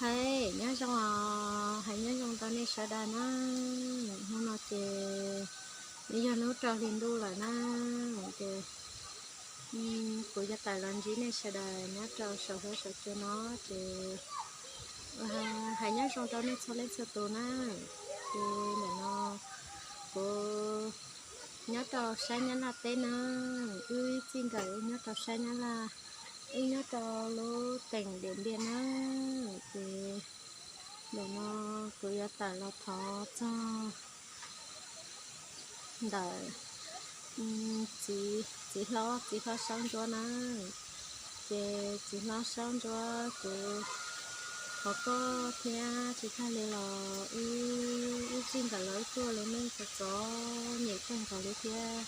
Hais nyob zoo os, hais nyob zoo rau nej sawv daws na. Hnub no ces nws yog hnub rau hli ntuj lawm na, ces kuv yuav tawm los ntsib nej sawv daws nyob rau saum huab saum cua no ces hais nyob zoo rau nej txhua leej txhua tus na. Ces ntawm no kuv nyob rau sab Nyab Laj teb na, wb txij nkawm nyob rau sab Nyab Laj, wb nyob rau lub teem Diam Npiaj na. Ces ntawm no kuv yuav tawm los thov txog ntawm txiv hlob, txiv hlob Saub Ntsuab na. Ces txiv hlob Saub Ntsuab, kuv thov koj thiab tsis tag li los wb, wb txij nkawm los wb tuaj lub neej txom txom nyem kawg nkaus li thiab.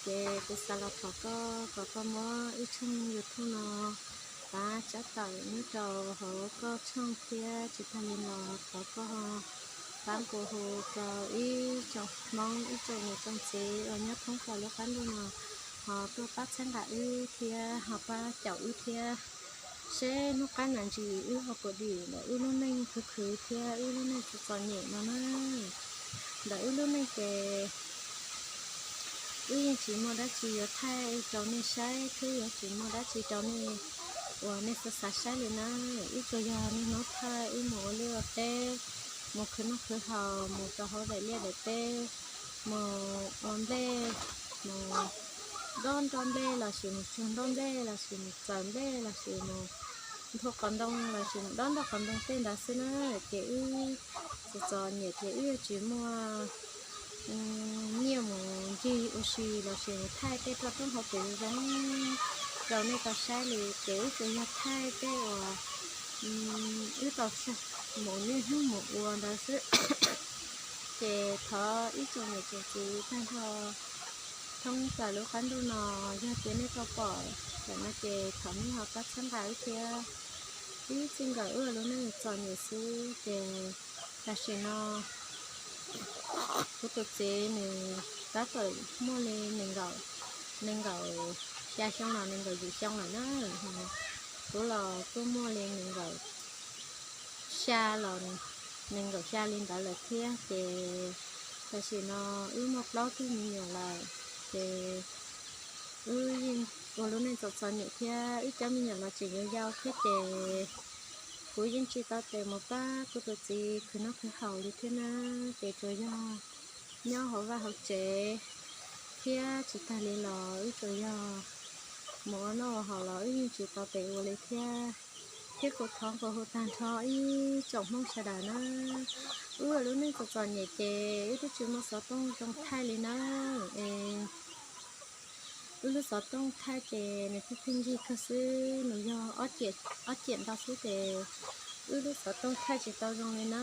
Ces kuv xav los thov koj kom koj muab wb tshooj YouTube no pab tshaj tawm nyob rau hauv koj tshooj thiab tsis tag li los thov koj pab nqua hu rau ib tsoom Hmoob, ib tsoom niam tsoom txiv uas nyob thoob plaws lub qab ntuj no ho tuaj pab txhawb nqa wb thiab ho pab caum wb thiab, seb hnub qab nam ntsis wb ho puas dim ntawm wb lub neej khwv khwv thiab wb lub neej txom txom nyem no na. Ntawm wb lub neej ces wb yeej tsis muaj dab tsi yuav thaij rau nej saib thiab yeej tsis muaj dab tsi rau nej uas nej xav xav saib li na. Wb tsuas yog niaj hnub thaij wb mus ua liaj ua teb, mus khwv noj khwv haus, mus rau hauv daim liaj daim teb, mus ua nplej, mus dob nroj nplej lossis mus tsuag nroj nplej lossis mus txaws nplej lossis mus nthua qos ntoo lossis mus dob nroj qos ntoo tej ntawd xwb na. Ces wb txom txom nyem ces wb tsis muaj nyiaj mus ncig ua si lossis mus thaij tej roj roob hauv pes zoo rau nej tau saib li. Ces wb tsuas yog thaij tej uas wb tau mus niaj hnub mus ua ntawd xwb. Ces thov ib tsoom niam tsoom txiv tag nrho thoob plaws lub qab ntuj no, yog tias nej tau pom ntawm no ces thov nej ho pab txhawb nqa wb thiab. Wb txij nkawm wb lub neej txom nyem xwb ces tam sim no kuv tus txiv nws tab tom muaj li nees nkaum, nees nkaum xya xyoo los nees nkaum yim xyoo lawm na. Kuv los kuj muaj li nees nkaum xya los nees nkaum xya li ntawd lawm thiab. Ces tam sim no wb muaj plaub tug me nyuam lawm, ces wb yeej ua lub neej txom txom nyem thiab wb cov me nyuam los tseem yau yau thiab ces kuv yeej tsis tau tes mus pab kuv tus txiv khwv noj khwv haus li thiab na. Ces tsuas yog nyob hauv vaj hauv tsev thiab tsis tag li los wb tsuas yog mus ua noj ua haus los wb yeej tsis tau tes ua li thiab. Thiab kuv thov nqua hu tag nrho ib tsoom Hmoob sawv daws na, wb lub neej txom txom nyem ces wb twb tsis muaj xov tooj zoo thaij li na. Es wb lub xov tooj thaij ces nws pheej pheej yig kawg xwb, nws yog ob ciam ntau xwb ces wb lub xov tooj thaij tsis tau zoo li na.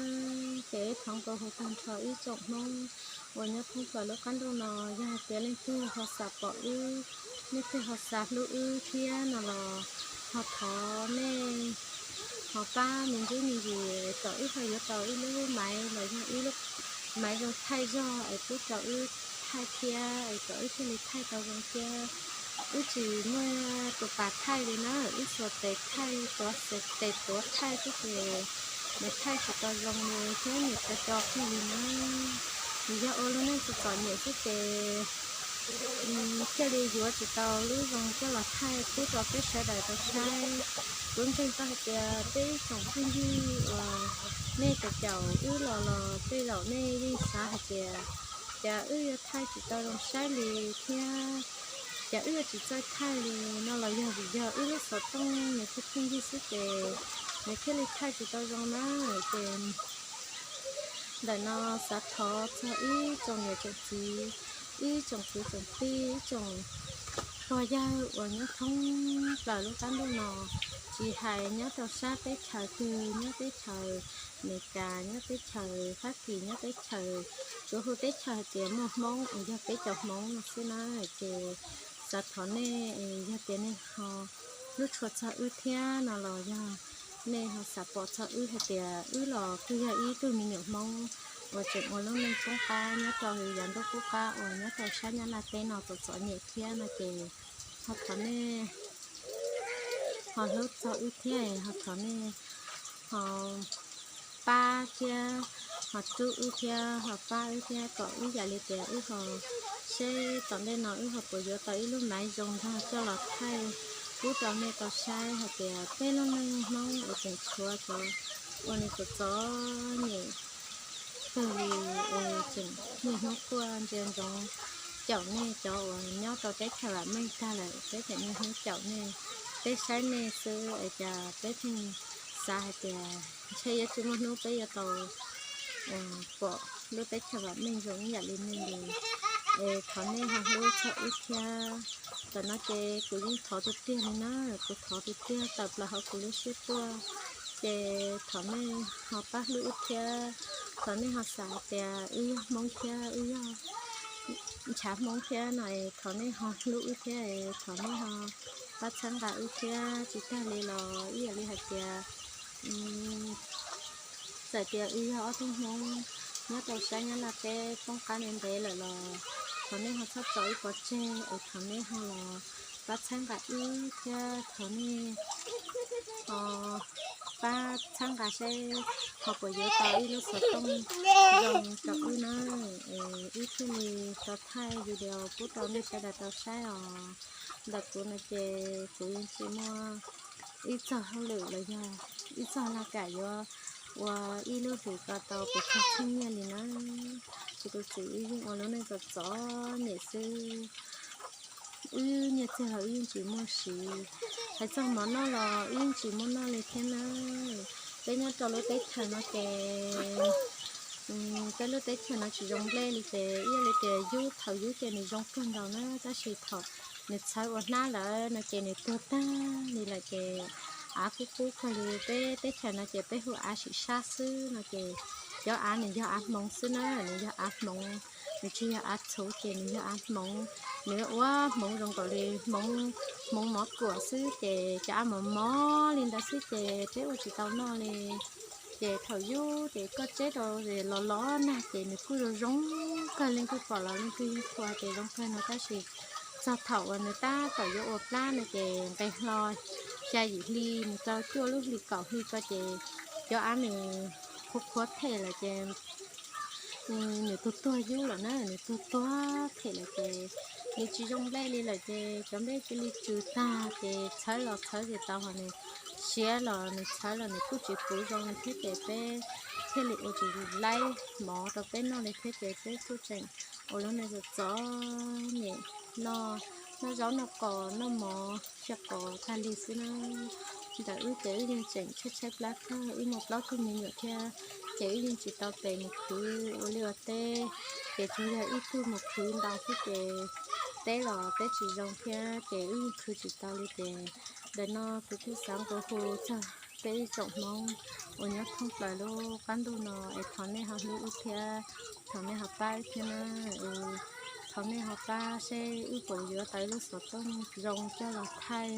Ces wb thov nqua hu tag nrho ib tsoom Hmoob uas nyob thoob plaws lub qab ntuj no, yog hais tias leej twg ho xav pom wb, leej twg ho xav hlub wb thiab no los ho thov nej ho pab me ntsis me ntsis kom wb ho yuav tau ib lub maiv los yog ib lub maiv zoo thaij zog es pub rau wb thaij thiab es kom wb thiaj li thaij tau zoo thiab. Wb tsis muaj tus pas thaij li na, wb xuas tes thaij, xuas tes tuav thaij xwb ces nws thaij tsis tau zoo li thiab nws co co kawg li na. Nws yog ua lub neej txom txom nyem xwb ces thiaj li yuav tsis tau lub zoo coj los thaij pub rau peb sawv daws tau saib. Kuv ntseeg tau hais tias peb ib tsoom phooj ywg uas nej caum caum wb los los tej zaum nej yeej xav hais tias cas wb yuav thaij tsis tau zoo saib li thiab cas wb yuav tsis txawj thaij li no los yog vim yog wb lub xov tooj nws pheej pheej yig xwb ces nws thiaj li thaij tsis tau zoo na. Ces ntawm no xav thov txog ib tsoom niam tsoom txiv, ib tsoom kwv tsoom tij, ib tsoom pog yawg uas nyob thoob plaws lub qab ntuj no, tsis hais nyob rau sab teb chaws twg, nyob teb chaws Amelikas, nyob teb chaws Fab Kis, nyob teb chaws, tsuav hu teb chaws hais tias muaj Hmoob uas yog peb cov Hmoob no xwb na. Ces xav thov nej yog tias nej ho hlub tshua txog wb thiab no los yog nej ho xav pom txog wb hais tias wb los kuj yog ib tug me nyuam Hmoob uas tseem ua lub neej poob qab nyob rau yav ntuj qub qab uas nyob rau sab Nyab Laj teb no txom txom nyem thiab no ces ho thov nej ho hlub txog wb thiab ho thov nej ho pab thiab ho rub wb thiab ho pab wb thiab kom wb yam li tias wb ho seb tom ntej no wb ho puas yuav tau ib lub maiv zoo nrog coj los thaij pub rau nej tau saib hais tias peb lub neej Hmoob uas tseem tshuav cov ua nws txom txom nyem kawg li, es tseem niaj hnub quaj ntsia ntsoov caum nej cov uas nyob rau teb chaws vam meej tag lawm, peb tseem niaj hnub caum nej, peb saib nej xwb es cas peb thiaj xav hais tias ntshe yuav tsis muaj hnub peb yuav tau pom lub teb chaws vam meej zoo ib yam li nej li. Es thov nej ho hlub txog wb thiab. Ntawm no ces kuv yeej thov tiag tiag li na, kuv thov tiag tiag tawm plaws hauv kuv lub siab tuaj. Ces thov nej ho pab hlub wb thiab, thov nej ho xav hais tias wb yog Hmoob thiab wb yog ntshav Hmoob thiab no es thov nej ho hlub wb thiab, thov nej ho pab txhawb nqa wb thiab. Tsis tag li los ib yam li hais tias txawm tias wb yog ob tug Hmoob nyob rau sab Nyab Laj teb poob qab ntev ntev lawm los thov nej ho txhob tso wb pov tseg es thov nej ho los pab txhawb nqa wb thiab, thov nej ho pab txhawb nqa seb ho puas yuav tau ib lub xov tooj zoo rau wb na. Es wb thiaj li tau thaij video pub rau nej sawv daws tau saib os. Ntawm kuv no ces kuv yeej tsis muaj ib txoj hauj lwm los yog ib txoj laj kam yuav ua ib lub hlis ko tau pes tsawg txhiab nyiaj li na. Ces kuv txiv wb yeej ua lub neej txom txom nyem xwb. Wb nyiaj txiag los wb yeej tsis muaj siv, hais txog mov noj los wb yeej tsis muaj noj li thiab na. Peb nyob rau lub teb chaws no ces peb lub teb chaws no tsis zoo nplej li ces ib yam li tias yub, thaum yub ces nws zoo kawg nkaus na, tab sis thaum nws txhawv ua hnab lawm no ces nws tuag tag li lawm ces av kub kub kawg li. Peb teb chaws no ces peb hu av sim sab xwb no ces cov av nws yog av hmoov xwb na, nws yog av hmoov, nws tsis yog av txhuv ces nws yog av hmoov. Nws ua hmoov zoo nkaus li hmoov, hmoov mov kuam xwb ces cov av mos mos li ntawd xwb ces peb ua tsis tau noj li. Ces thaum yub ces koj tseb rau los los nag ces nws kuj zoo zoo kawg, leej twg pom los leej twg yeej qhuas ces zoo kawg no tab sis txog thaum uas nws tab tom yuav ua plab no ces nqes hlo xya yim hli mus rau cuaj lub hli kaum hli ko ces cov av nws qhuav qhuav phem lawm ces nws tuag tuag yub lawm na, nws tuag tuag phem lawm ces nws tsis zoo nplej li lawm ces cov nplej cia li tsws tag ces txhawv los txhawv tsis tau, ho nws siav los nws txhawv los nws kuj tsis puv zoo li thiab ces peb thiaj li ua tsis laib mov rau peb noj li thiab ces peb kuj tseem ua lub neej txom txom nyem, noj, noj zaub noj qos noj mov xyaw qos tag li xwb na. Ntawm wb ces wb yeej tseem tshaib tshaib plab kawg, wb muaj plaub tug me nyuam thiab ces wb yeej tsis tau tes mus khwv ua liaj ua teb, ces tsuas yog ib tug mus khwv ntau xwb ces teb los teb tsis zoo thiab ces wb yeej khwv tsis tau li ces ntawm no kuv kuj xav nqua hu txog peb ib tsoom Hmoob uas nyob thoob plaws lub qab ntuj no es thov nej ho hlub wb thiab, thov nej ho pab wb thiab na. Thov nej ho pab seb wb puas yuav tau ib lub xov tooj zoo coj los thaij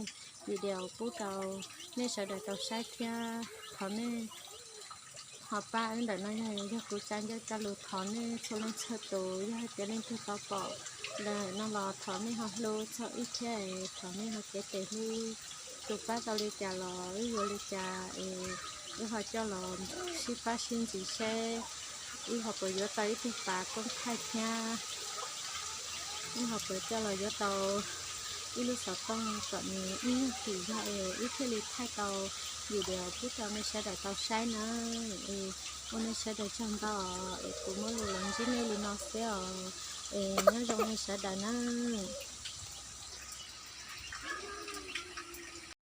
video pub rau nej sawv daws tau saib thiab. Thov nej ho pab wb ntawm no yog, yog kuv tsa ncauj tsa lus thov nej txhua leej txhua tus, yog hais tias leej twg tau pom ntawm no los thov nej ho hlub txog wb thiab, thov nej ho cev tes hlub, tus pab tau li cas los wb yuav li cas es wb ho coj los sib pab sib ntxiv seb wb ho puas yuav tau ib tug pas koob thaij thiab wb ho puas coj los yuav tau ib lub xov tooj kom nws ib nyuag tim zog es wb thiaj li thaij tau video pub rau nej sawv daws tau saib na. Ua nej sawv daws tsaug ntau es kuv muab lus los ntsib nej li no xwb os. Es nyob zoo nej sawv daws nawb.